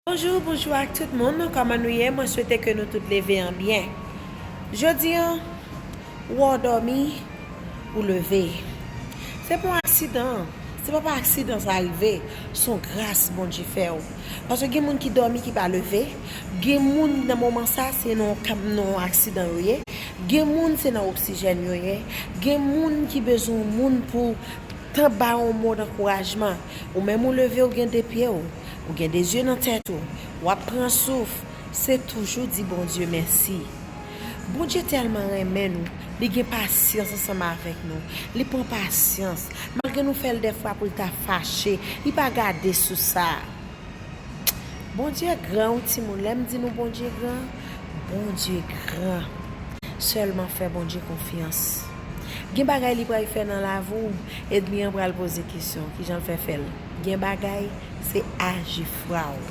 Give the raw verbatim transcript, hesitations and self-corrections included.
Bonjou, bonjou ak tout moun. Kòman nou ye? Mwen swete ke nou tout leve an byen. Jodi an, ou dòmi, ou leve. Se pa yon aksidan. Se pa pa aksidan sa rive. Se yon gras Bondye fè w. Paske gen moun ki dòmi ki pa leve. Gen moun nan moman sa, se nan yon aksidan yo ye. Gen moun se nan oksijèn yo ye. Gen moun ki bezwen yon moun pou tan ba yon mo dankourajman. Ou menm ou leve, ou gen de pye w. Ou gen de zye nan tèt ou. W ap pran souf. Se toujou di Bondye mèsi. Bondye tèlman renmen nou, li gen pasyans ansanm avèk nou. Li pran pasyans. Malgre nou fè l dèfwa pou l ta fache, li pa gade sou sa. Bondye gran, wi timoun. Lè m di nou Bondye gran, Bondye gran. Sèlman fè Bondye konfyans. Gen bagay li pral fè nan lavi w, ènmi an pral poze kesyon, kijan l fè fè l? Gen bagay, se aji fwa w.